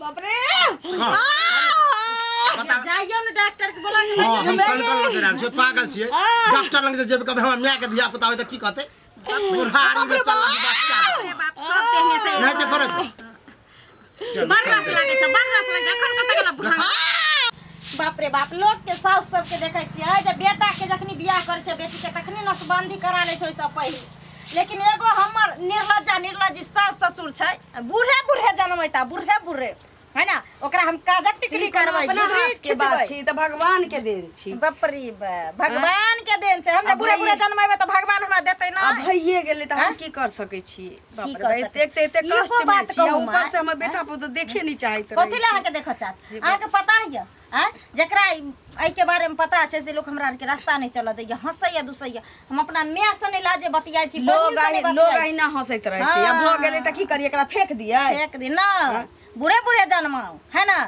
बाप रे। हाँ। बता। जाइयो ने डॉक्टर के बोला के। हाँ, हम सनकल लग रहल छियै, पागल छियै। डॉक्टर लग जे जेबै, कभी हमर माय के धिया पुता होय तऽ की कहतै? बुढ़ारी में चलल बच्चा। रे बाप, सब तेहने छै। नहीं तऽ करत। बड़ रस लागै छै, बड़ रस लागै छै। अखन कतऽ गेल बुढ़ा? बाप रे बाप, लोक के साउस सबके देखै छियै जे बेटा के जखनी बियाह करै छै बेटी के, तखनी नसबंदी करा लै छै ओहिसँ पहिले। लेकिन एगो हमर निर्लज्जा निर्लज्जी सास ससुर छै, बूढ़े बूढ़े जनमैता, बूढ़े बूढ़े है ना। ओकरा हम काजक टिकली ई कोनो करबै, अपना गुदरी हाथ के बात खिचबै। छी तऽ भगवान के देन छी। बाप रे बा, भगवान के देन छै। हम जे आ बूढ़े बूढ़े जनमेबै तऽ भगवान हमरा देतै ना? आ भइए गेलै तऽ हम की कर सकै छी? बाप की रे कर बा, सकै? एतेक तऽ एतेक एगो कष्ट मे बात छी आ कहू ऊपर माँ, से हमर बेटा पुतोह देखे नहि चाहैत कथी रहै लए अहाँके देखऽ चाहत? अहाँके पता यऽ आँय, जकरा एहिके बारेमे पता छै से लोक हमरा आरके रास्ता नहि चलऽ दैया, हँसैया दुसैया। हम अपना माय से नहि लाजे बतियाइ छी, लोग बहिन से नहि लोग बतियाइ छी। अहिना हंसैत रहै छै। आ भऽ गेलै तऽ की करियै? एकरा फेंक दियै? फेंक दी ना। बूढ़े बूढ़े जन्माउ है ना,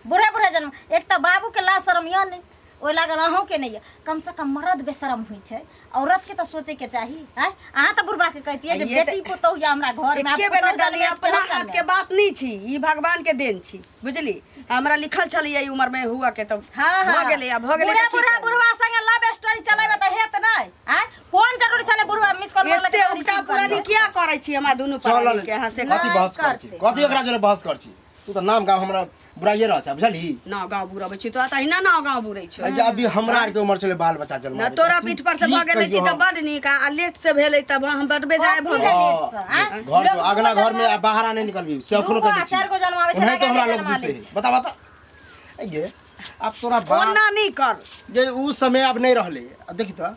बूढ़े बूढ़े जन्म। एक तऽ बाबूके लाज शरम यऽ नहि, ओहि लागल अहूँके नहि यऽ। कमसँ कम मर्द बेशरम होइ छै, औरतके तऽ सोचैके चाही। आँय, अहाँ तऽ बुढ़बाके कहितियै जे ये तऽ बेटी पुतोहु यऽ हमरा घरमे, आब एके बेर पुतोहु कहलियै, जनमायत कि अपना हम हाथ के जनमायब? बात नहीं छी, ई भगवान के देन छी, बुझली? हमरा लिखल छलै ई उम्र में हुआ के तऽ हाँ। भऽ हाँ, गेलै। आ भऽ गेलै बूढ़ा तऽ की बूढ़ा करियै? बुढ़वा संगे लव स्टोरी चलेबै तऽ हेत नहि? आँय, कोन जरूरी छलै बुढ़वा मिस कॉल मारलकै एते तऽ उल्टा रिसीव पुरानी करियै? किया करै छी हमरा दुनू चल प्राणी के? अहाँ से कथी नहि बहस कर छी? करतै। कथी ओकरा जोरे बहस कर छी? तू तऽ नाम गाम हमरा बुराइए रह छै, बुझलही? नाव गाँव बुरबै छी तोरा तऽ अहिना नाव गाँव बुरै छौ। आ जे अभी हमरा आरके उमर छलै बाल बच्चा जन्म। ना तोरा पीठ पर से भऽ गेलै तऽ बड नीक, आ लेट से भेलै तब हम बड बेजाय भऽ गेल। लेट से, आँय? घर लोग अगला दूगो घर में जन्माबै बाहर नहीं निकलबी से अखनो दूगो कह आ दै छी। चारि गो जन्माबै छै, ओनाहितो हमरा लगातार लोग जन्मा दुसे लै है। छै। बता बता ये अब तोरा बात ओना नहि कर जे उ समय अब नहीं रहले। अब देखी तऽ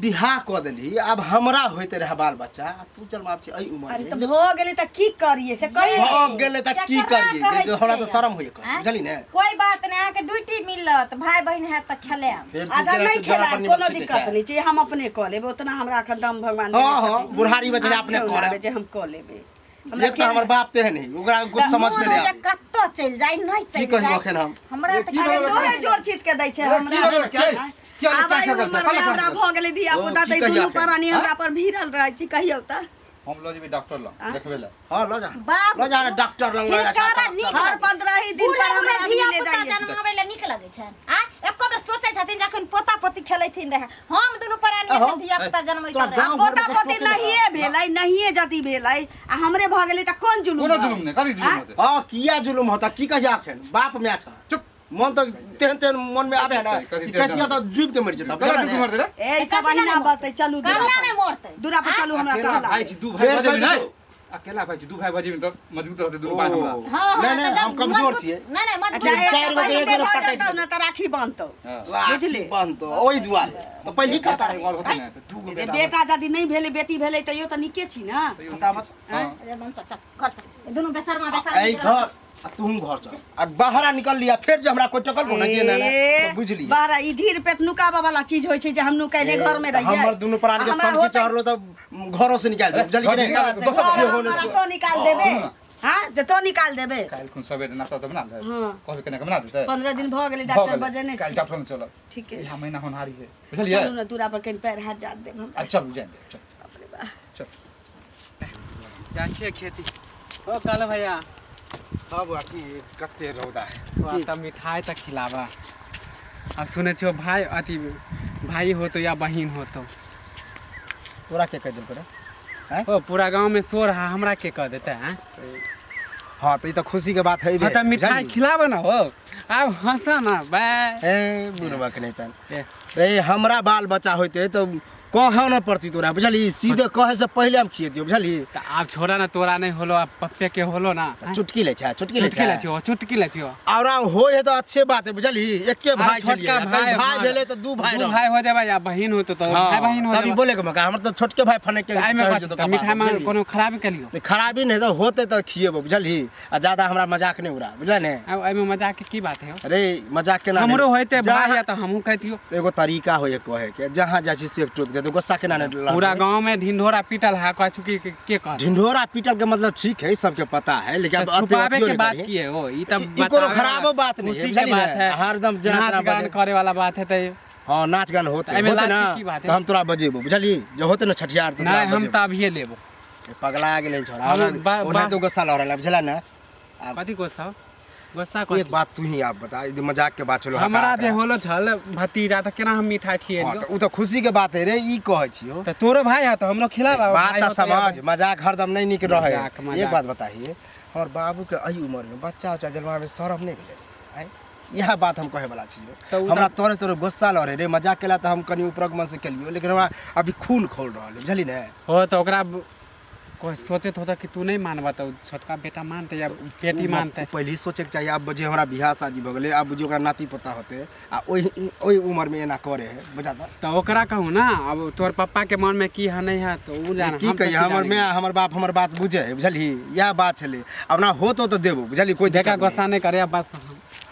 बियाह कऽ देलही, आब हमरा होइते रहे बाल बच्चा, आ तू जन्माब छी एहि उमर अरे में। तऽ भऽ गेलै तऽ की करियै से कहि। भऽ गेलै तऽ की केकरा करियै? कहै जे हमरा तऽ छियै? शरम होइए कहै, आँय? बुझलही ने? कोई बात नहीं, अहाँके ड्यूटी मिलत, भाई बहिन हैत तऽ खेलायब। फेर तू अच्छा जेना नहि तू जरा खेला पर कोनो निमक छिटै दिक्कत छै। नहि छै, हम अपने कऽ लेबै। ओतना हमरा एखन दम भगवान हाँ, देने हाँ, छथिन। बुढ़ारी में जे आब अपने ठेहुन करब। आबै जे हम कऽ लेबै। हमरा एक तऽ हमर बाप तेहन है, ओकरा कुछ समझ में मोन नहीं होइए आबै। कतऽ चलि जाइ, नहि की चलि कहियौ जाइ। एखन हम? हमरा तऽ की अरे भऽ तोहे जोर चीत के दै छै हमरा। की भऽ गेल? की आब एहि उमर में हमरा भऽ गेलै धिया ओ, पुता की तऽ ई कहिया दुनू एखन? प्राणी हमरा पर भिड़ल रहै छी। कहियौ तऽ। हम लऽ जेबै डॉक्टर लग देखबै लए। हाँ, लऽ जा। बाप लऽ जा ने डॉक्टर लग लऽ जा। हिनकरा नीक हर लगै। 15 ही दिन बूढ़ा पर बूढ़ा हमर आदमी धिया ले पुता जाइए। जनमाबै लए नीक लगै छनि? आ एको बेर सोचै छथिन जखन पोता पोती खेलैथिन रहै, हम दुनू प्राणी अहो, एखन धिया पुता जनमैत तोरा रहै। गाँव पोता घरमे पोती टोके नहि। नहिए भेलै, नहिए जदि भेलै आ हमरे भऽ गेलै तऽ कोन जुलुम? कोनो जुलुम नहि, कथी जुलुम होतै? हाँ, किया जुलुम होता? की कहिया एखन बाप माय छ। चुप। मन तऽ तेहन तेहन मन में आबे है ना कथी कि तेहन? कहिया तऽ डूब के मरि जेता। कथी डूब के मरतै रे? ए सब अहिना बसतै। चलू दूरा कन्या पर, नहि मरतै। दूरा पर चलू, हमरा अकेला टहला भाई दे। छी, दू भाई फेर भऽ जेबही कहि नहि। देतौ। अकेला भाई छी, दू भाई भऽ जेबही तऽ मजबूत रहतै दुनू भाई हमरा। हाँ, हाँ, नहीं, नहीं, तऽ हम जब कमजोर मजबूत- छियै। नहीं, नहीं, मजबूत। अच्छा एक चारि गो तऽ एक बहिने गोरे भऽ पटकि जेतौ ने तऽ राखी बान्हतौ। हाँ। बुझली? बान्हतो ओहि दुआरे तऽ पहिले बेटा कथा एगो आओर होतै ने तऽ दू गो जे बेटा। बेटा यदि नहि भेलै, बेटी भेलै तैयो तऽ नीके छी ने। तैयो बता बता। हाँ। अरे मन चल, घर चल, दुनू बेसरमा बेसरमा। एहि घर आ तूहू घर चल, आ बाहरा निकल लिया फेर जे हमरा कोई टकल को ना के ना ना, ए, तो बुझ लिया। बाहरा ई ढीर पेट नुकाबऽ वाला चीज होइ छै जे हम नुकैले घर में रहियै। हमर दुनू प्राणी के आ हमरा सन की होतै- चढ़लो तऽ घरों से निकाल दे, बुझली कि नहीं? घर घर से दोसर घर घर हमरा तो निकाल देबे। हाँ, जे तो निकाल देबे। काल्हि खुन सबेरे नाश्ता तऽ बना ले। हाँ। कहबै केना के बना देतै। 15 दिन भऽ गेलै भऽ डॉक्टर गेलै। बजेने काल्हि छी। डॉक्टर लग चलब। ठीके इएह छै। महीना होनहारी है, बुझलियै? चलू ने दूरा पर, कनि पैर हाथ जात देब हम। आ चलू, जानि दे, चल। बाप रे बाप। चल। जाइ छियै खेती ओ कालू भैया। हाँ बुआ, की कते रौदा है। वाह, तब मिठाई तक खिलाबा। आ सुनै छियो भाई अथी भाई होतो या बहिन होतो? तोरा के कह देलको रे? ओ पूरा गांव में शोर है, हमरा के कह देते हैं? हाँ, तो ई तो खुशी के बात है। हाँ तब मिठाई खिलाबा ना हो, आब हंसा ना बे। ए बुढ़वा के नहीं तन। ए। रे हमरा बाल बच्चा होते तो कहे न पड़ती तोरा, बुझली? सीधे कहे से पहले हम खिए दियो, बुझली? तऽ आब छोड़ा ना, तोरा नहीं होलो, आब पप्पे के होलो ना। चुटकी ले छै, चुटकी ले चुटकी ले छै। छियो, चुटकी ले छियो। और होय है तो अच्छे बात है, बुझली? एके भाई छोटका छलियै, कहीं भाई भेलै तऽ दू भाई दू रहबै। भाई हो जेबै या बहिन होतो तऽ हाँ, भाई बहिन हो तभी जेबै। बोले के मका हमर तऽ छोटके भाई फने के तऽ एहिमे चढ़ि कथी? जेतौ तऽ कपार मिठाई पर, में बुझलिही? कोनो खराबी केलियो? नहीं, खराबी नहीं तऽ होते तऽ खिएबो, बुझलही? आ ज्यादा हमरा मजाक नहीं उड़ा, बुझल ने? आब एहिमे मजाक के की बात है हो? अरे मजाक केना नहि? हमरो होइते जहाँ- भाई या तऽ हमहूँ कहितियो। एगो तरीका होइए कहे के, जहाँ जाइ छी से टोक देते, गुस्सा केना नहीं लड़बै? पूरा गांव में ढिंढोरा पीटल है, कहै छु कि के कहत? ढिंढोरा पीटल के मतलब ठीक है, सबके पता है, लेकिन अब तऽ छुपावे अथियो के नहीं बात करिहे। की है हो? ई तऽ ई कोनो बतावे खराबो वाला- बात नहीं है, खुशी के बुझलिही बात ने? है, हरदम जेना नाच तेना गान बजे। करे वाला बात है तऽ हाँ, नाच गान होते एहिमे होते लाज ना के की बात है? तो हम तोरा बजेबो, बुझली? जब होते ना छठियार तो तोरा नहीं, हम बजेबो। तऽ अभिये लेबो। ए, पगला गेलै छोरा। हम ओना तो गुस्सा लड़ रहल, बुझला ने? कथी गुस्सा? गुस्सा एक कथी? बात तू ही आप बता, ई जे मजाक के बात छलो। हमरा जे होलो छल भतीजा तऽ केना हम मिठाई हाँ खिएलियो? तऽ उ तऽ खुशी के बात है रे, ई कहै छियो। तऽ तोरो भाई है तऽ हमरो खिलाबा। बात भाई तऽ होतो या समझ, मजाक हरदम नहीं नीक रहे। मजाक, मजाक। एक बात बताइए, हमर बाबू के एहि उम्र में बच्चा उच्चा जन्मावे में शरम नहीं भेलै रे? आँय? इएह बात हम कहे वाला छियो। तऽ उ तऽ- हमरा तोरे तोरे गुस्सा लड़े रे, मजाक केला तऽ हम कनि ऊपरक मन से केलियो, लेकिन हमरा अभी खून खौल रहल है, बुझली ने? हो तऽ ओकरा कोई सोचैत होता कि तू नहीं मानबा तऽ उ छोटका बेटा मानतै या बेटी मानतै। पहले ही सोचे के चाहिए। आब जे हमरा बियाह शादी भऽ गेलै, आब बुझियौ ओकरा नाती पोता होतै आ ओहि ओहि उम्र में एना करे है, बुझा तऽ। तऽ ओकरा कहू ना, अब तोहर पप्पा के मन में की है नहीं है तऽ उ जाने। की हम सब कहिए, हमर जानेंगे। माय हमर बाप हमर बात बुझे है, बुझलही? इएह बात छलै। आब ना होतो तऽ देबो, बुझलही? कोई देखा दिक्कत नहीं। गुस्सा नहीं करे बस।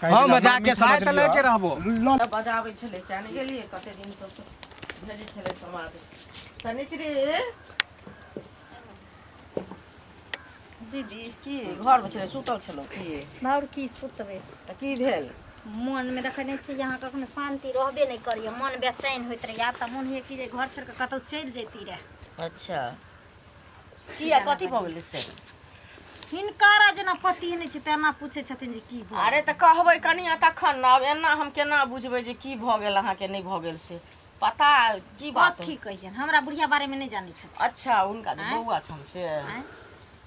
हाँ, मजाक के समझ तऽ लैके लिअ। रहबो। बजाबै छलै, किया नहि गेलियै? कते दिनसँ भेजै छलै समाद। शनिचरी दीदी। की घरमे छलै, सुतल छलहुँ की? आओर की सुतबै। तऽ की भेल? मोनमे देखै नहि छियै, अहाँ कखनो शान्ति रहबे नहि करैए, मन बेचैन होइत रहैए। आब तऽ मोन होइए कि जे घर छोड़ि कऽ कतहु चलि जैती रहए। अच्छा, किया, कथी भऽ गेलै से? हिनकारा जेना पति नहि छै तेना पूछै छथिन जे की भऽ अरे तऽ कहबै कनिया तखन ने। आब एना हम केना बुझबै जे की भऽ गेल अहाँके, नहि भऽ गेल से पता की बात? कथी कहियन, हमरा बुढ़िया बारेमे नहि जानै छथिन। अच्छा, हुनका जे बौआ छनि से? आँय?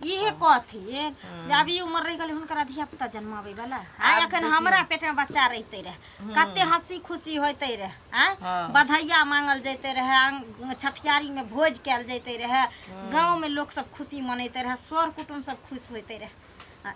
इहे कथी जे अभी उमर रहि गेलै हुनकरा धिया पुता जन्माबै वाला। आइ एखन हमरा पेटमे बच्चा रहिते रहे, कते हंसी खुशी होइते रहे। आँय, बधैया मांगल जैते रहे, छठियारीमे भोज कयल जैते रहे, गाँवमे लोक सब खुशी मनैते रहे, सर कुटुम्ब सब खुश होइते रहे।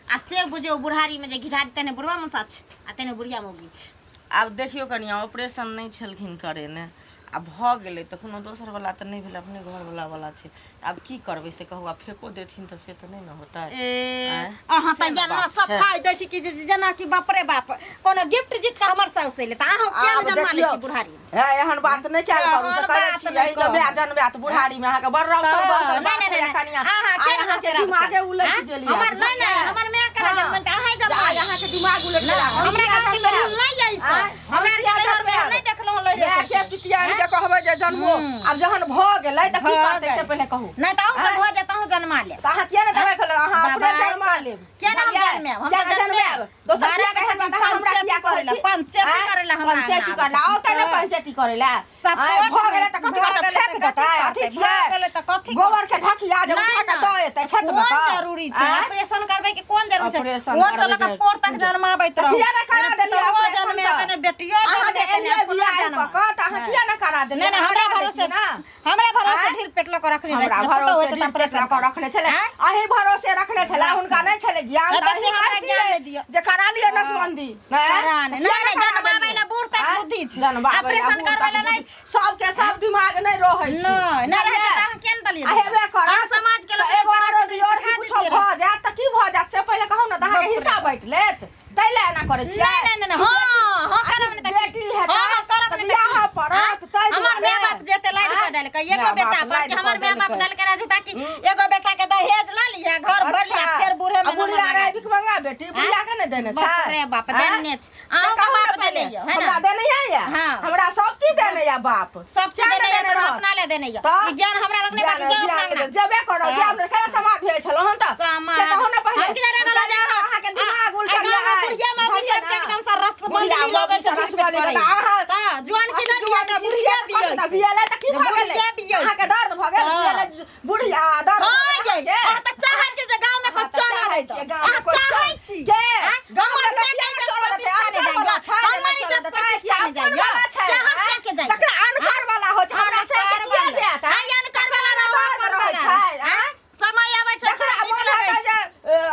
आ से बुझियौ बुढ़ारीमे जे घिढारी तेने बुढ़वा मसा छै आ तेने बुढ़िया मौगी छै। आब देखियौ कनिया, ऑपरेशन नहि छलखिन करेने आ भऽ गेलै तऽ कोनो दोसर वला तऽ नहि भेलै, अपने घर वला वला छै। आब की करबै से कहू? आब फेको देथिन तऽ से तऽ नहि ने होतै। ए, आँय? अहाँ से तऽ ने एना बात छै। सफाइ दै छी कि जेना कि बाप रे बाप कोनो गिफ्ट जीत कऽ हमर साउस एलै तऽ अहाँ किया आब ने जन्मा लै देखियौ, छी बुढ़ारी? हे, एहन बात नहि कयल करू से एहन कहै बात छी। नहि एहि जे माय कहू। जनबै तऽ बुढ़ारीमे अहाँके बड़ रौशन तऽ बौशन नहि, बात नहि, होइए नहि, कनिया। अहाँ आइ किया ने अहाँके रहतै दिमागे रौशन? उलटि आँय? गेल यऽ, हमर नहि, नहि, बुझलियै? हमर माय केना हँ। जनमनि तऽ अहाँ जे जन्मा आइ अहाँके दिमाग उलटि गेल। नहि, हम हमरा किया गाँवके तऽ जनमायब? रूल नहि अछि। आँय? हमरा हम किया नैहरमे हम जनमायब? नहि देखलहुँ लड़े मायके सबके। पितियान के कहबै जे जन्मो। आब जहन भऽ गेलै तऽ की भऽ करतै से गेलै। पहिले कहू। नहि तऽ अहूँ तऽ आँय? भऽ जायत, अहूँ जन्मा लेब। तऽ अहाँ किया नहि दबाइ खेलहुँ? अहाँ अपने दबाइ जन्मा लेब। किया ने हम बुझलियै? जन्मायब? हम किया तऽ ने जन्मायब। जन्मायब? दोसर बारह किया कहै बजे तऽ अहाँ हमरा किया कहै पंचायती छी? पंचायती आँय? करैला हमरा पंचायती आबै करैला छै। औतै ने पंचायती करैला? सपोर्ट आँय, भऽ गेलै तऽ कथी भऽ करतै? गेलै फेक तऽ देतै? कथी अथी करतै? छियै? भऽ गेलै तऽ कथी गोबर के ढकिया जे नहि उठा कऽ ने। दऽ एतै खेतमे कोन कऽ? जरूरी छै? आँय? ऑपरेशन करबै के कोन जरूरी छै? ऑपरेशन ओर से लऽ करबै कऽ के। पोर तक जन्माबैत तऽ रहू। किया ने करा देलियै पुतहुओ ऑपरेशन जन्मे तऽ? तने बेटियो अहाँ जे जन्मे तने एलियै अपनो बियाह जन्मा। कऽ कऽ तऽ अहाँ किया ने करा देलियै? नहि नहि, हमरा करा भरोसे देतियै ना। हमरा भरोसे आँय? ढीर पेट लऽ कऽ रखने रहै हमरा छलै। पुतहु भरोसे हेतै तऽ ढीर पेट ऑपरेशन लऽ कऽ रखने छलै। आँय? अहीं भरोसे रखने छलै, हुनका नहि छलै ज्ञान। तऽ तऽ बेसी अहीं हमरा करतियै ज्ञान नहि दिअ। जे करा लिअ नसबंदी। नहि? करा नहि। किया नहि, नहि, करा जनमाबै देलियै? लए बूढ़ तक आँय? बुद्धि छै। जनमाबै लए ऑपरेशन बूढ़ करबै तक लए नहि बुद्धि। छै। सबके सब दिमाग नहि रहै छै। नहि, नहि रहै छै बुझलियै? तऽ अहाँ किया ने देलियै? आ हेबे करत। अहाँ समाज के लोक तऽ एगो आरो दियोर सिखा कुछो दितियै। भऽ जायत तऽ की भऽ जायत से पहिले कहू ने, तऽ अहाँके हिस्सा बाँटि लेत, ताहि लए एना करै छियै? नहि नहि नहि, हाँ हाँ, करब नहि तऽ की? बेटी हेतै हाँ हाँ, करब तऽ नहि तऽ बियाह की? पड़त, ताहि हमर दुआरे। माय बाप जेते लादि कऽ आँय? देलकै एगो माय बेटा बाप पर लादि कि हमर कऽ माय बाप देलकै। देलकै रहे ताकि एगो बेटा के दहेज लऽ लिहे, घर भर लिहे, फेर बूढ़े आ में बुढ़िया नंबर रहे लगा भिखमंगा बेटी, बुढ़िया के नहि देने छै? बाप रे बाप, आँय? देने छै। से अहूँके कहू ने बाप पहिले। देने यऽ, है ना? हमरा देने यऽ? हाँ। हमरा सब चीज देने यऽ बाप। सब चीज किया देने यऽ, नहि तऽ रहत? अपना ले देने यऽ। तऽ? ई ज्ञान हमरा लग नहि बाकी, ज्ञान- जाउ अपना ज्ञान अंगना। जेबे करब, हाँ। जायब ने, केना समाज भेल छलहुँ हन तऽ? समाज। से कहू ने पहिले। हम किधर रहल हम जाउ? अहाँके दिमाग आ उलटल गाँवमे यऽ। बुढ़िया मौगी बुझलियै सबके ना? एकदम से रसबंदी बुढ़िया लगै मौगी छै से रसबंदी करैत। तऽ अहाँ तऽ जुआन की नहि जुआन बियाह, की बुढ़िया बुढ़िया बियाह। तऽ बियाह तऽ की भऽ गेलै? बुढ़िया बियाह। अहाँके दर्द भऽ गेल? हाँ। बियाह बुढ़िया दर्द भऽ हाँ गेल यै, अहाँके? अहाँ तऽ चाहै छी जे गाँवमे कोइ अहाँ तऽ चलऽ चाहै नहि छियै दऽ। गाँवमे अहाँ कोइ चाहै चल- छी। के? आँय? गाँवमे हमर लोक से किया के नहि चलऽ देतै? प्रतिष्ठा अनकर नहि वाला जाइए। छै जे हमर नहि चलऽ इज्जत देतै? प्रतिष्ठा कि नहि अपन जाइए। वाला छै, कहाँ आँय? से के जाइए? जकरा अनकर वाला होइ छै, हमरा से के किया जायत, आँय? आँय, अनकर वाला जकरा रहू, दर्द अपन रहै वाला। छै, आँय? समय आबै छै जकरा सब नीक मोन लगै हेतै छै। जे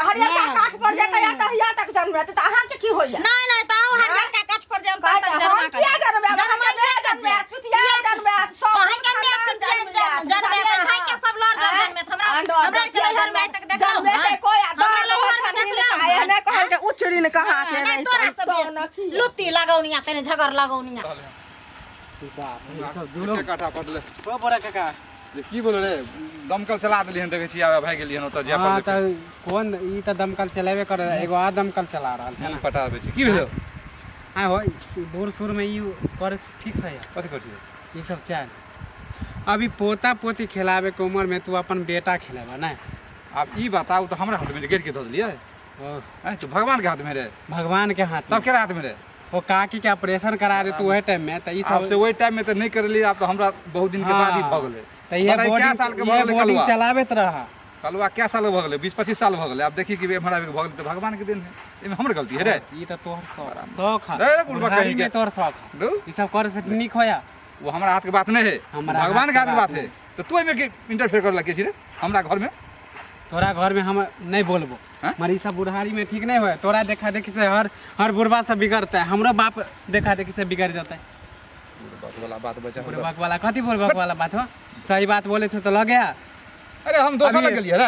हरियरका नहि। काठ पर जेतै या तहिया तक जन्मेतै तऽ अहाँके की होइया? नहि नहि, तऽ अहूँ आँय? हरियरका काठ पर जायब कहै तब छै, जन्मा हम किया जन्मायब? जन्मा अहाँके माय जन्मायत, पितिया जन्मायत, सब अहाँके माय खानदान पितिया जन्मायत, जन्मायत, बुझलियै अहाँके ने? सब लड़ आँय? जन्मायत। हमरा आँय, हमरा के किया नैहर में आइ तक देखलहुँ जन्मेतै हन? कोइ आ हमरा दर्द होइ नैहर में छनि देखलहुँ हिनका, हन? एहने कहल जे उच्च ऋण कहाँ के नहि रहितै, तोरा सब तो न बेसी की। लुत्ती लगौनिया तेने झगड़ लगौनिया। बाप रे, ई सब जुड़ो एते काठा पड़लै। ओ बड़ा काका। जे की बोलो रे, दमकल चला देलियै हन, देखै छी आब भागि गेलियै हन ओतऽ जाय हाँ पड़लै। तऽ कोन ई तऽ दमकल चलेबे करे, एगो आ दमकल चला रहल छै मुँह ने। पटाबै छै। की भेलो? आइ हो, ई बूढ़ सूढ़मे ई करै छै, ठीक है? कथी कथी? ई सब चाल अभी पोता पोती खेलाबे के उम्र में तू अपन बेटा खेलेबा नहि? आब ई बताउ तऽ हमरा हाथमे जे गेट के धऽ देलियै। ओ, आँय, तो भगवान के हाथ में रे। भगवान के हाथ तब में। केरा हाथ में रे? ओ काकी के ऑपरेशन करा दे तू ओहे टाइम में त ई आब सब से ओहि टाइम में तऽ नहि करेलियै, आब तऽ हमरा बहुत दिन के बाद ही भऽ गेलै। त इहे बताही, कए साल के बोर्डिंग भऽ इहे गेलै बोर्डिंग कलुआ? चलाबैत रह। कलुआ कए साल भऽ गेलै? 20-25 साल भऽ गेलै। आब देखी कि एम्हर आबि कऽ भऽ गेलै तऽ भगवान के देन है, एहिमे हमर गलती है रे? ई त तोहर शौक शौक है। रे, बुढ़बा बुढ़ारी कहीं के। में तोहर शौक है। दू ई सब करे से नीक होया। वो हमरा हाथ के बात नहीं है। हमरा भगवान के हाथ के बात नहीं। है, तो तू एहिमे के इंटरफेयर करे लगे छी रे हमरा घर में? तोरा घर में हम नहीं बोलबो। हाँ? मगर ई सब बुढ़ारी में ठीक नहीं होय। तोरा देखा देखी से हर हर बुढ़बा सब बिगड़ता है, हमरो बाप देखा देखी से बिगड़ जाता है। बुढ़बक वाला बात बचा। बुढ़बक वाला कथी? बुढ़बक वाला बात हो? सही बात बोले छो तो लगे। अरे हम दोसर अभी- लग गेलियै रे,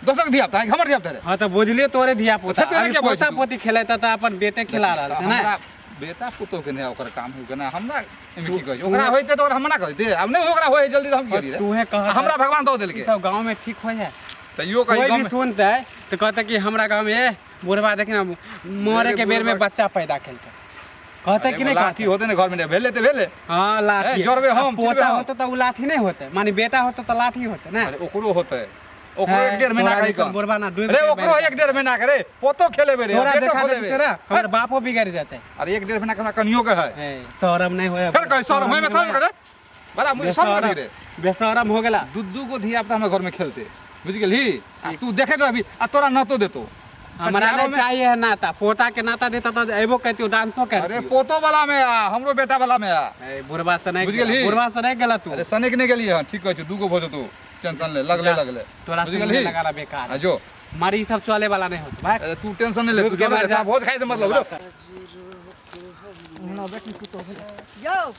दोसर के धिया पुता हमर धिया पुता रे। हाँ तो बुझलियो तोरे धिया पुता। तो फेर तोरे अभी क्या बजै पोता तू? पोती खेलेता तो अपन बेटे खिला रहल छै हमरा ना। बेटा पुतोह के नहि ओकर काम है ना, हमरा एहिमे की कहै छै? ओकरा होइते तऽ ओकरा हम मना करिते, आब नहि ओकरा होइ जल्दी तऽ हम की करी रे? तूहे कह। आ हमरा भगवान दऽ ई देलकै। सब गाँव में ठीक हो जाए तैयो कही कोई गाँव भी में सुनते तो कहते कि हमरा गाँव में ए बुढ़वा देखी ना मरे के बेर में बुढ़बा- बच्चा पैदा केलकै, कहते कि एगो नहीं लाठी कहते? होते ने घर में भेले तऽ भेले। हाँ लाठी ए, जोड़बे हम, आ छिड़बे पोता हम। होते तो उ लाठी नहीं होते, माने बेटा होते तो लाठी होते ना। अरे ओकरो होते, ओकरो है, 1-1.5 महीना तोरा कही जैसन बुढ़बा ना डूबि रे के ओकरो मरि 1-1.5 महीना के रे पोतो खेलेबे रे, तोरा बेटो देखा देखी खोलेबे। से ना हमर बापो बिगड़ जाते। अरे 1-1.5 महीना के हमरा कनियो के है। ए, शरम नहीं होया। फेर कही शरम होय में शरम करे बड़ा मुझे शरम करी रे। बेशरम हो गेला। दू दू गो धिया पुता हमरा घर में खेलते, बुझ गेलही? आ तू देखैत रहबी आ तोरा नातो देतो। हमरा छठिहारो नहीं में- चाहिए है नाता, पोता के नाता देता तो एबो कहती डांसो कर। अरे पोतो वाला में आ, हमरो बेटा वाला में आ। ए, बुढ़वा से नहीं बुझ गेला, गेलही? बुढ़वा से नहीं गेला तू। अरे सनेक नहीं गेलियै हन, ठीक कहै छी, दू गो भऽ जेतौ, टेंशन ले लगले लगले। तोरा बुझ से गेलही? मुँह लगाना बेकार आ जो। मारी ई सब चले वाला नहीं होत भाई। अरे तू टेंशन नहीं ले, तू डूब के जो मर जा। भोज खाइ से मतलब जो। यौ।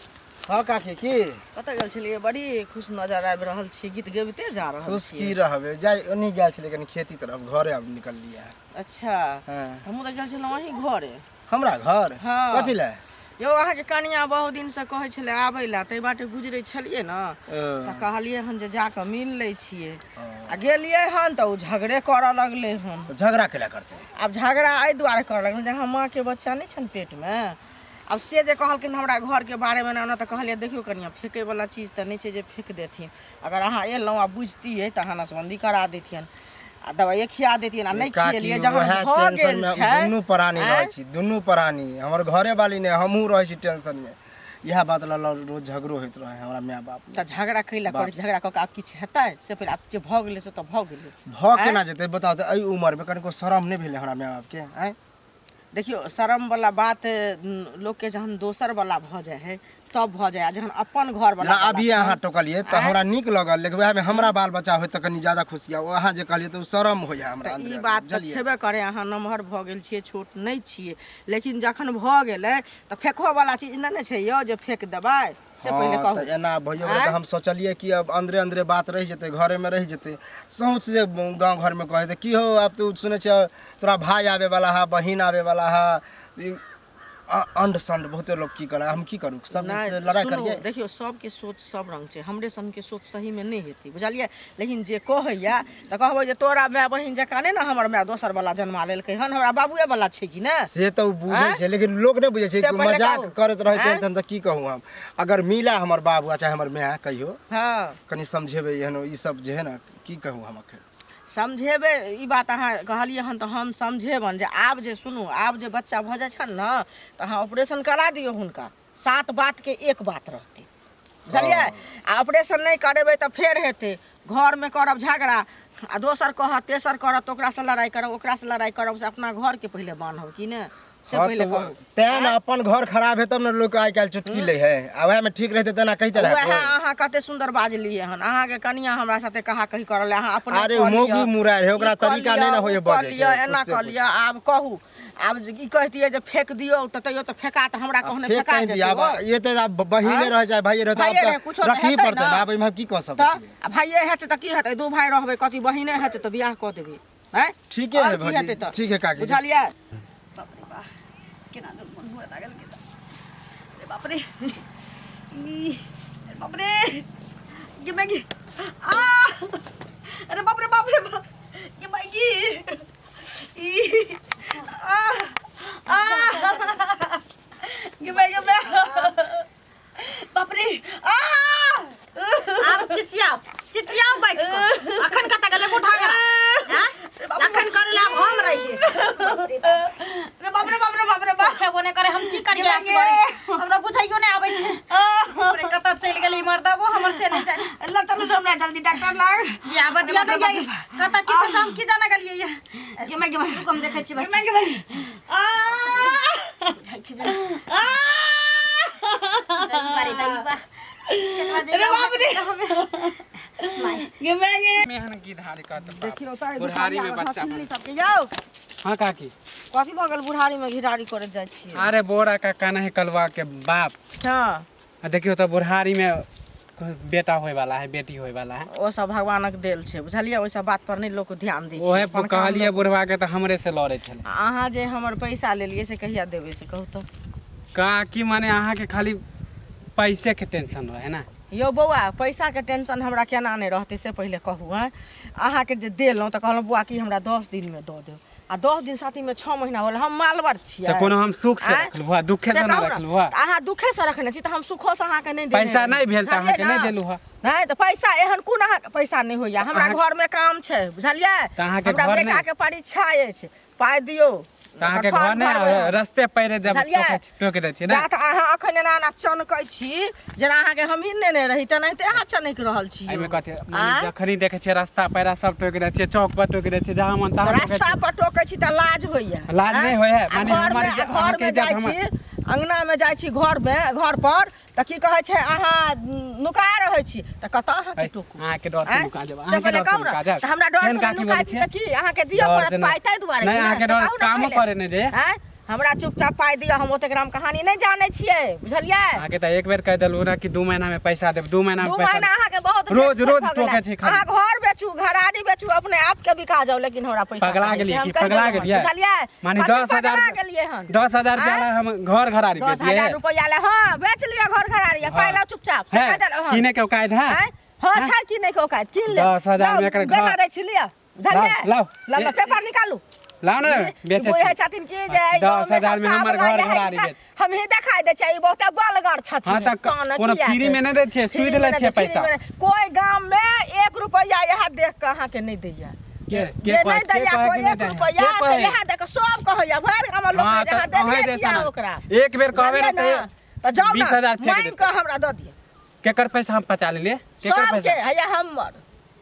हाँ काकी, की? कतऽ गेल छलियै? बड़ी खुश नजर आबि रहल छी, गीत गबिते जा रहल खुश छी। की रहबे, जाय ओन्ही गेल छलै कनी खेती तरफ, घरे आब निकललियै। अच्छा। हाँ। हमहूँ तऽ गेल छलहुँ अहीं घरे। हमरा घर? हाँ। कथी लए? यौ, अहाँके कनिया बहुत दिनसँ कहै छलै आबै लए, ताहि बाटे गुजरै छलियै ने तऽ कहलियै हन जे जाकऽ मिल लै छियै। आ गेलियै हन तऽ ओ झगड़े करऽ लगलै हन। तऽ झगड़ा केला करतै? आब झगड़ा एहि दुआरे करऽ लगलै जे माँके बच्चा नहि छनि पेटमे। आब से जे कहलखिन हमरा घरके बारेमे ने ओना, तऽ कहलियै देखियौ कनिया, फेकैवला चीज तऽ नहि छै जे फेक देथिन। अगर अहाँ एलहुँ आ बुझतियै तऽ अहाँ नसबन्दी करा दैतियनि आ दबाइए खिया दैतियनि, आ नहि काकी, खिएलियै जहन उएह भऽ टेंशन गेल मे हम छै। दुनू प्राणी रहै आँय? छी, दुनू प्राणी, हमर घरे वाली नहि, हमहूँ रहै छी टेंशन मे। इएह बात लऽ लऽ रोज झगड़ो होइत रहै हमरा माय बाप मे। तऽ झगड़ा कैला बाप करै छी? झगड़ा कऽ कऽ आब किछु हेतै? से पहिले आब जे भऽ गेलै से तऽ भऽ गेलै। भऽ केना जेतै बताउ तऽ? एहि उमर मे कनिको शरम नहि भेलै हमरा माय बाप के? आँय? देखियौ, शरम वाला बात लोकके जहन दोसर वाला भऽ जाइ है तब भऽ जाइ, आ जहन अपन घर वाला जेना अभी अहाँ टोकलियै तऽ आँय? हमरा नीक लगल, लेकिन वएहमे हमरा बाल बच्चा होय तऽ कनि ज्यादा खुशी। आ अहाँ जे कहलियै तऽ ओ शरम होइए हमरा तऽ अन्दरे ई अंदर, बात तऽ बुझलियै? छेबे करे, अहाँ नमहर भऽ गेल छियै, छोट नहि छियै, लेकिन जखन भऽ गेलै तऽ फेकहो वाला चीज नहि ने छै यौ जे फेक देबै से पहिले हाँ, कहू। तऽ एना भइयो गेलै तऽ आँय? हम सोचलियै कि अब अन्दरे अन्दरे बात रहि जेतै, घरेमे रहि जेतै। सोच जे गाँव घरमे कहै तऽ की हो, आब तू सुनै छियै तोरा भाय आबे वाला है, बहिन आबे वाला है, ई अंड संड बहुते लोग की करे, हम की करू? सब नहि से लड़ाइ सुनू, करियै? देखियौ, सबके सोच सब रंग छै, हमरे सनके सोच सहीमे नहि हेतै, बुझलियै? लेकिन जे कहैया तऽ कहबै जे तोरा माय बहिन जकाँ नहि ने हमर माय दोसर वाला जन्मा लेलकै हन, हमरा बाबुए वाला छै कि ने। से तऽ ओ बुझै आँय? छै, लेकिन लोक नहि बुझै छै से कि पहिले मजाक कहू। करैत रहै आँय? तऽ की कहू हम? अगर मिला हमर बाबू आ चाहे हमर माय कहियो, हँ, कनि समझेबै एहनो ई सब जे है ने, की कहू हम अखन? समझेबै, ई बात अहाँ कहलियै हन तऽ हम समझेबनि जे आब जे सुनू, आब जे बच्चा भऽ जाइ छनि ने तऽ अहाँ ऑपरेशन करा दियौ हुनका, सात बातके एक बात रहतै, बुझलियै? आ ऑपरेशन नहि करेबै तऽ फेर हेतै घरमे करब झगड़ा, आ दोसर कहत, तेसर करत, तऽ ओकरासँ लड़ाइ करब, ओकरासँ लड़ाइ करब, से अपना घरके पहिले बान्हब कि ने, से हाँ पहिले तऽ कहू। तें ने अपन घर खराब है तब ने लोक आइ काल्हि चुटकी लै है, आ वएह में ठीक रहतै तेना कहिते रहै वएह कोइ। अहाँ कते सुंदर बाजलियै हन। अहाँके कनिया हमरा साथे कहा कही करल, अहाँ अपने अरे कऽ मौगी लिअ, मुरारि है, ओकरा ई कऽ तरीका लिअ, नहि ने होइए उ कऽ बजैके, लिअ, एना कुछ से कऽ लिअ। आब कहू, आब जे ई कहतियै जे फेक दियौ तऽ तैयो तऽ फेका तऽ हमरा आब कहने फेक फेका कहीं दिया, जेतै आब ओ। ये तऽ आब बहिने आँय? रहै चाहे भाइये रहै तऽ भाइये आब रहै, तऽ कुछो तऽ रखही हेतै पड़तै ने। ने, आब एहिमे हम की कऽ सकै तऽ छियै? आ भाइये हेतै तऽ की हेतै? दू भाय रहबै, कथी बहिने हेतै तऽ बियाह कऽ देबै, आँय? ठीके आओर है की भौजी, हेतै तऽ? ठीक है काकी जी। बुझलियै? बाप रे बा, केना दन मन हुए लागल के अरे बाप रे, ई अरे बाप रे, गे मैगी, आ अरे बाप रे, बाप रे बाप, गे मैगी, ई आ आ गे मैगी, गे बाप रे, आ आब चिचियाओ, चिचियाओ बैठ कऽ। अखन कतऽ गेलै बूढ़ा? हैं, अखन करे ला आब हम रहिए। हेबो नहि करे, हम की करियै असगरे, हमरा बुझाइयो नहि आबै छै। बाप रे, कतऽ चलि गेलै मर्दबो हमर से नहि जाने। ल चलू न हमरा जल्दी डॉक्टर लग। ये आबऽ दियौ ने यै, कतऽ की छै से हम की जाने गेलियै यै। गे माय, गे माय। रुकू, हम देखै छी गे बच्चा। माय, गे माय। आ बुझाइ छै जेना। दैबा रे दैबा। केकरा जे अरे बाप रे। माय। गे माय गे। में हन गिधारी कहत बाप। देखियौ तऽ बुढ़ारी में बच्चा बुढ़ारी बन। सबके यौ। हाँ काकी। कथी भऽ गेल बुढ़ारी में घिरारी करैत जाइ छियै? अरे बोरा काका नहीं कलवा के बाप। हँ। आ देखियो तो बुढ़ारी में बेटा होए वाला है, बेटी होए वाला है। ओ सब भगवानक देल छै, बुझलियै? ओहि सब बात पर नहि लोक ध्यान दै छै। ओहे अपन काम कहलियै लोक- बुढ़वा के तऽ हमरे से लड़े छलै। आ अहाँ जे हमर पैसा लेलियै से कहिया देबै से कहू तऽ? काकी माने अहाँ के खाली पैसे के टेंशन रहे ना? यौ बौआ, पैसाके टेंशन हमरा केना नहि रहतै से पहिले कहू। हँ, अहाँके जे देलहुँ तऽ कहलहुँ बौआ कि हमरा 10 दिनमे दऽ देब, आ 10 दिन साथीमे 6 महीना होल। हम मालवर छियै। तऽ कोनो हम सुख से आँय? रखलहुँ हँ, दुखे से से नहि कहू ने, रखलहुँ हँ। तऽ अहाँ दुखे से रखने छी तऽ हम सुखोसँ अहाँके नहि देने पैसा रही। नहि भेल तऽ बुझलियै अहाँके नहि ने? देलहुँ हँ। नहि तऽ पैसा एहन कोन अहाँके पैसा नहि होइया? हमरा अहाँके- घरमे काम छै, बुझलियै? तऽ अहाँके हमरा घर नहि- बेटाके परीक्षा अछि, पाइ दियौ। तऽ अहाँके ओकर घर फॉर्म नहि भरबै हम। रस्ते पैरे जब बुझलियै? टोकै दै छियै ने। जा तऽ अहाँ अखन एना एना चनकै छी जेना अहाँके हमही नेने रही तेनाहिते अहाँ चनकि रहल छी। एहिमे कथी माने आँय? जखनी देखै छियै रस्ता पैरा सब टोकि दै छियै, चौक पर टोकि दै छियै, जहाँ मन तहाँ टोकै रास्ता छियै। पर टोकै छी तऽ लाज होइया? लाज नहि होइया, आ माने घरमे- हमर इज्जत- घरमे अहाँके इज्जत जाइ हमर- छी, अंगनामे जाइ छी, घरमे घर पर तऽ की कहै छै अहाँ नुका रहै छी तऽ कतऽ अहाँके है, टोकू? अहाँके डर से आँय? नुका जेबै, से अहाँके पहिले डर से कहू ने नुका जायब। तऽ हमरा डर केहन से काकी नुका बोलै छी छियै? तऽ की अहाँके दिअ डर पड़त से पाइ ताहि दुआरे नहि की ने? अहाँके से डर कहू ने कामो पहिले। करे नहि दे। आँय? हमरा चुपचाप पाइ दिअ, हम ओतेक राम कहानी नहि जानै छियै, बुझलियै? अहाँके तऽ एक बेर कहि देलहुँ ने कि 2 महीना में पैसा देब, 2 महीना में 2 पैसा महीना देब। अहाँके बहुत रोज लेट रोज भऽ गेलै। टोकै छी खाली। अहाँ घर बेचू, घराड़ी बेचू, अपने आप के बिका जाउ, लेकिन हमरा पैसा पगला चाही, से गेलियै हम की? कहि पगला देलहुँ हन, गेलियै? बुझलियै? माने कथी 10,000 पगला गेलियै हन? 10,000 रुपया आँय? ला हम घर घराड़ी दस बेचियै? हजार रुपया ले हाँ बेच लिअ घर घराड़ी, हाँ। पाइ लाउ चुपचाप, से है, कहि देलहुँ हन। किने के औकात है? आँय? हाँ हैं? छै किने के औकात, कीन लेब। 10,000 में लाउ, एकर बेना घर- दै छी, लिअ, बुझलियै? लाउ, लाउ। लाउ, लाउ, पेपर निकालू। लाउ ने, ई बेचै बुझै छी। छथिन कि जे एहि दस गाँवमे हजार में सब हमर साफ घर रहै घराड़ी है, बेच। हमही देखाइ दै छियै, ई बहुते बलगर छथिन। हाँ, तऽ तहन कोनो किया फ्री के? में नहि दै छियै, फ्री सूद में लै नहि छियै दै, फ्री पैसा। में नहि। कोइ गाम में 1 रुपैआ इएह देख कऽ अहाँके नहि दैया। के जे कहै- नहि के दैया कहै कोइ कि नहि 1 दैया? रुपैआ के से कहै? इएह देख कऽ सब कहैया, भरि गामक लोक हाँ, कहैया, तऽ अहाँ अहें देलियै जैसा किया ने। ओकरा? एक बेर कहबै ने बुझलियै तऽ ने? तऽ जाउ ने, 20,000 फेंक मांगि देतै। कऽ हमरा दऽ दिअ। केकर पैसा हम पचा लेलियै? केकर सबके पैसा? हैया हमर।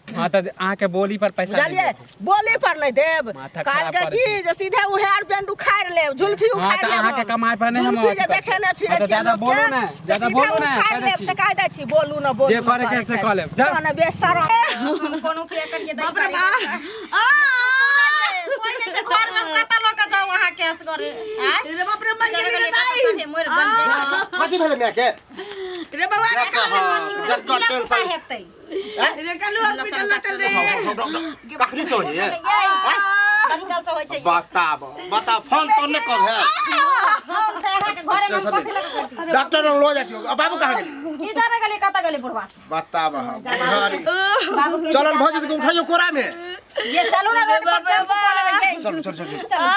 हाँ तऽ अहाँके बोली पर पैसा नहि बुझलियै? देब। बोली पर नहि देब। माथा खराब कहलकै करै की छी। जे सीधे उ हेयर बैंड उखाड़ि लेब, जुल्फी हाँ, उखाड़ि तऽ लेब अहाँके हम। कमाइ पर नहि हम जुल्फी जे अथी देखे करब। नहि फिरै हाँ, तऽ छियै ज्यादा लोकके, बोलू ने, से ज्यादा सीधे बोलू ने, उखाड़ि कहि दै लेब, छी। से कहि दै छी, बोलू ने, बोलू जे ने, करैके करै से छै। कऽ लेब, जाउ। तहन बेशरम। हम कोनो उपाय करियै बाप रे बाप। आ कोइ नहि छै घरमे, हम कतऽ लऽ कऽ जाउ अहाँके असगरे? आँय? रे बाप रे, मर गेली रे दाई। सभे मरि बनि जाइ। कथी भेलै माय के? रे बाबा रे, जकर टेंशन हेतै। रे कालू हॉस्पिटल ल चल रे। कखनी से होइए? बड़ी काल से होइ छै। बताब बताब, फोन तो नहि कर है। हम से अहाँके घरे में कथी लऽ कऽ करती? डॉक्टर लग लऽ जाइ छी। आ बाबू कहाँ गेलै? की जाने गेलियै कतऽ गेलै बुढ़वा से। बताब हम बुढ़ारी। बाबू के चलल भऽ जेतै, उठाइयो कोरा में। ये चलू ना, रोड पर टेम्पू कऽ लेबै ये। चलू चलू चलू। चलू।